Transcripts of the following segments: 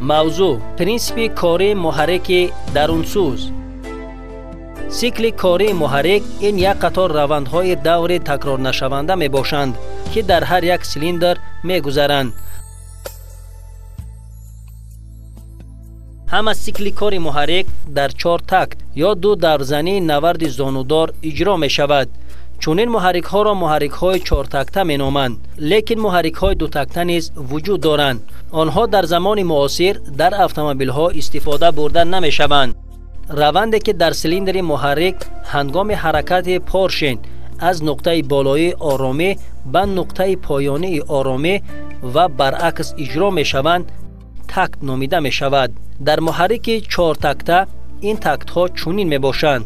Мавзӯъ: принсипи кории муҳаррики дарунсӯз. Сикли кории муҳаррик ин як қатор равандҳои даври такрорнашаванда мебошанд, ки дар ҳар як силиндр мегузаранд. Ҳама сикли кори муҳаррик дар чор такт ё ду даврзании наварди зонудор иҷро мешавад. Чунин муҳаррикҳоро муҳаррикҳои чортакта меноманд, лекин муҳаррикҳои дутакта низ вуҷуд доранд. Онҳо дар замони муосир дар автомобилҳо истифода бурда намешаванд. Раванде ки дар силиндри муҳаррик ҳангоми ҳаракати поршен аз нуқтаи болоии оромӣ ба нуқтаи поёнии оромӣ ва баръакс иҷро мешаванд, такт номида мешавад. Дар муҳаррики чортакта ин тактҳо чунин мебошанд: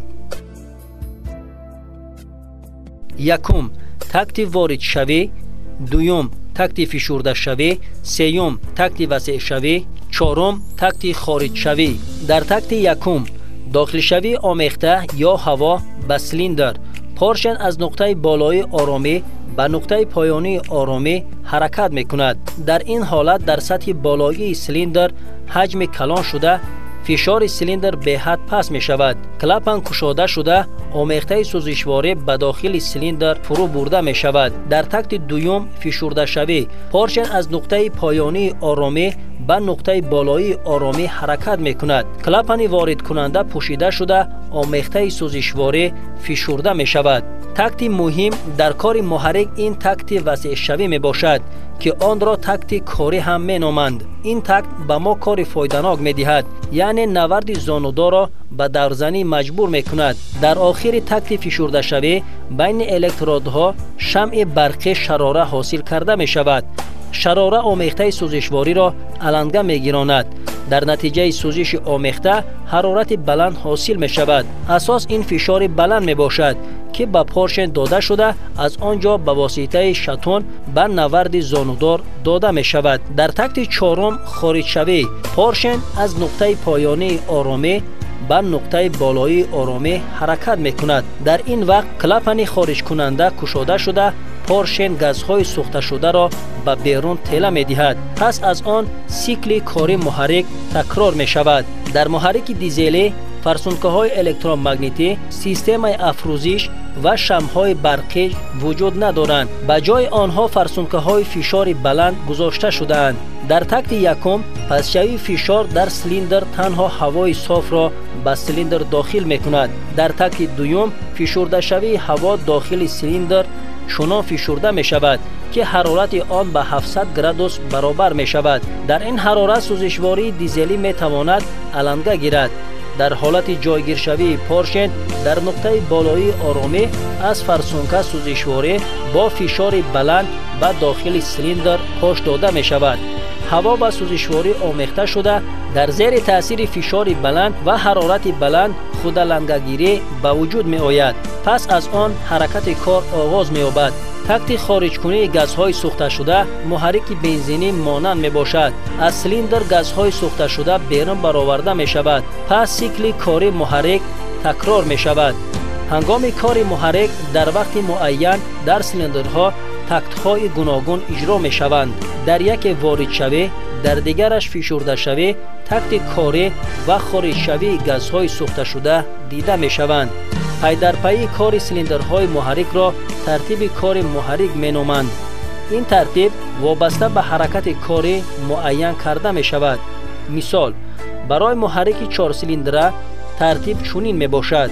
якум такти воридшавӣ, дуюм такти фишурдашавӣ, сеюм такти васеъшавӣ, чорум такти хориҷшавӣ. Дар такти якум дохилшавии омехта ё ҳаво ба силиндр, поршен аз нуқтаи болоии оромӣ ба нуқтаи поёнии оромӣ ҳаракат мекунад. Дар ин ҳолат дар сатҳи болоии силиндр ҳаҷми калон шуда, фишори силиндр беҳад паст мешавад. Клапан кушода шуда, омехтаи сӯзишворӣ ба дохили силиндр фурӯ бурда мешавад. Дар такти дуюм фишурдашавӣ, поршен аз нуқтаи поёнии оромӣ ба нуқтаи болоии оромӣ ҳаракат мекунад. Клапани воридкунанда пӯшида шуда, омехтаи сӯзишворӣ фишурда мешавад. Такти муҳим дар кори муҳаррик ин такти васеъшавӣ мебошад, ки онро такти корӣ ҳам меноманд. Ин такт ба мо кори фоиданок медиҳад, яъне наварди зонудорро ба даврзанӣ маҷбур мекунад. Дар охири такти фишурдашавӣ байни электродҳо шамъи барқӣ шарора ҳосил карда мешавад. Шарора омехтаи сӯзишвориро аланга мегиронад. Дар натиҷаи сӯзиши омехта ҳарорати баланд ҳосил мешавад. Асос ин фишори баланд мебошад, ки ба поршен дода шуда, аз он ҷо ба воситаи шатун ба наварди зонудор дода мешавад. Дар такти чорум хориҷшавӣ, поршен аз нуқтаи поёнии оромӣ ба нуқтаи болоии оромӣ ҳаракат мекунад. Дар ин вақт клапани хориҷкунанда кушода шуда, поршен газҳои сӯхташударо ба берун тела медиҳад. Пас аз он сикли кори муҳаррик такрор мешавад. Дар муҳаррики дизелӣ фарсункаҳои электромагнитӣ, системаи афрӯзиш ва шамъҳои барқӣ вуҷуд надоранд. Ба ҷои онҳо фарсункаҳои фишори баланд гузошта шудаанд. Дар такти якум пастшавии фишор дар силиндр танҳо ҳавои софро ба силиндр дохил мекунад. Дар такти дуюм фишурдашавии ҳаво дохили силиндр чунон фишурда мешавад, ки ҳарорати он ба 700 градус баробар мешавад. Дар ин ҳарорат сӯзишвории дизелӣ метавонад аланга гирад. Дар ҳолати ҷойгиршавии поршен дар нуқтаи болоии оромӣ аз фарсунка сӯзишворӣ бо фишори баланд ба дохили силиндр пош дода мешавад. Ҳаво ба сӯзишворӣ омехта шуда, дар зери таъсири фишори баланд ва ҳарорати баланд худалангагирӣ ба вуҷуд меояд. Пас аз он ҳаракати кор оғоз меёбад. Такти хориҷкунии газҳои сӯхташуда муҳаррики бензинӣ монанд мебошад. Аз силиндр газҳои сӯхташуда берун бароварда мешавад. Пас сикли кори муҳаррик такрор мешавад. Ҳангоми кори муҳаррик дар вақти муайян дар силиндрҳо тактҳои гуногун иҷро мешаванд. Дар яке воридшавӣ, дар дигараш фишурдашавӣ, такти корӣ ва хориҷшавии газҳои сӯхташуда дида мешаванд. Пайдарпайи кори силиндрҳои муҳаррикро тартиби кори муҳаррик меноманд. Ин тартиб вобаста ба ҳаракати корӣ муайян карда мешавад. Мисол, барои муҳаррики чорсилиндра тартиб чунин мебошад: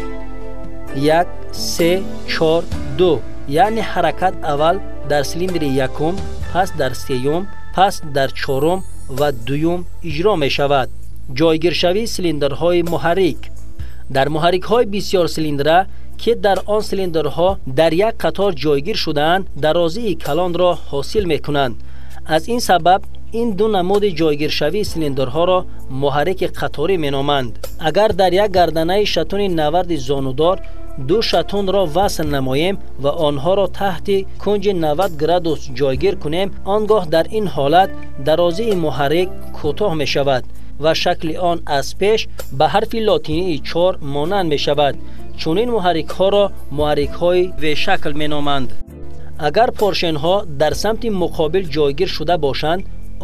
1, 3, 4, 2, яъне ҳаракат аввал дар силиндри якум, пас дар сеюм, пас дар чорум ва дуюм иҷро мешавад. Ҷойгиршавии силиндрҳои муҳаррик. Дар муҳаррикҳои бисёрсилиндра, ки дар он силиндрҳо дар як қатор ҷойгир шудаанд, дарозии калонро ҳосил мекунанд. Аз ин сабаб ин ду намуди ҷойгиршавии силиндрҳоро муҳаррики қаторӣ меноманд. Агар дар як гарданаи шатуни наварди зонудор ду шатунро васл намоем ва онҳоро таҳти кунҷи 90 градус ҷойгир кунем, он гоҳ дар ин ҳолат дарозии муҳаррик кӯтоҳ мешавад ва шакли он аз пеш ба ҳарфи лотинии 4 монанд мешавад. Чунин муҳаррикҳоро муҳаррикҳои В-шакл меноманд. Агар поршенҳо дар самти муқобил ҷойгир шуда бошанд,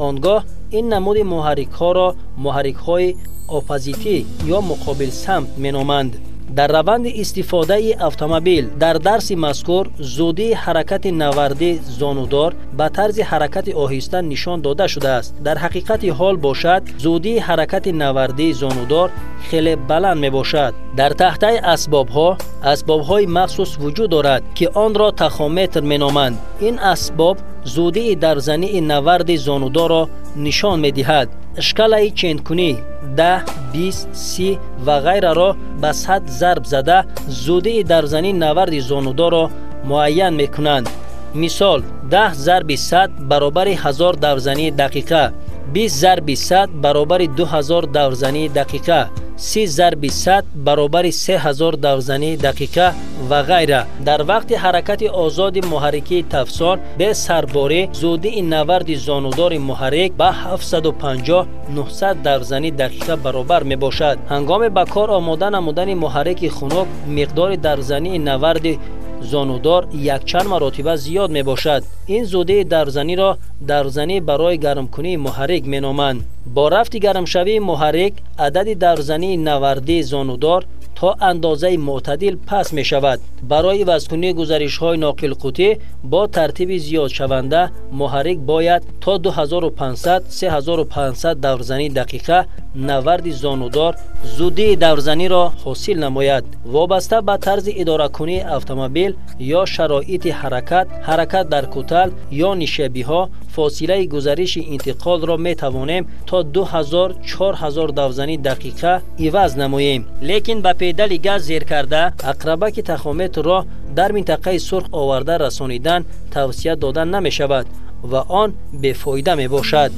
он гоҳ Ин намуди муҳаррикҳоро муҳаррикҳои оппозитӣ ё муқобилсамт меноманд. Дар раванди истифодаи автомобил дар дарси мазкур зудии ҳаракати наварди зонудор ба тарзи ҳаракати оҳиста нишон дода шудааст. Дар ҳақиқати ҳол бошад, зудии ҳаракати навардии зонудор хеле баланд мебошад. Дар таҳтаи асбобҳо асбобҳои махсус вуҷуд дорад, ки онро тахометр меноманд. Ин асбоб зудии дарзании наварди зонудорро нишон медиҳад. Шкалаи ченкунӣ 10, 20, 30 ва ғайраро ба 100 зарб зада зудии дарзании наварди зонудорро муайян мекунанд. Мисол, 10 зарби 100 баробари 1000 даврзании дақиқа, 20 зарби 100 баробари 2000 даврзании дақиқа, 30 зарби 100 баробари 3000 даврзании дақиқа ва ғайра. Дар вақти ҳаракати озоди муҳаррикии тафсон бе сарборӣ зудии наварди зонудори муҳаррик ба 750-900 даврзании дақиқа баробар мебошад. Ҳангоми ба кор омода намудани муҳаррики хунук миқдори даврзании наварди зонудор якчанд маротиба зиёд мебошад. Ин зудии даврзаниро даврзанӣ барои гармкунии муҳаррик меноманд. Бо рафти гармшавии муҳаррик адади даврзании навардии зонудор то андозаи мӯътадил паст мешавад. Барои ивазкунии гузаришҳои ноқилқутӣ бо тартиби зиёдшаванда муҳаррик бояд то 2500-3500 даврзании дақиқа наварди зонудор зудии даврзаниро ҳосил намояд. Вобаста ба тарзи идоракунии автомобил ё шароити ҳаракат, ҳаракат дар кутал ё нишебиҳо, фосилаи гузариши интиқолро метавонем то 2000-4000 даврзании дақиқа иваз намоем. Лекин ба педали газ зер карда ақрабаки тахометрро дар минтақаи сурх оварда расонидан тавсия дода намешавад ва он бефоида мебошад.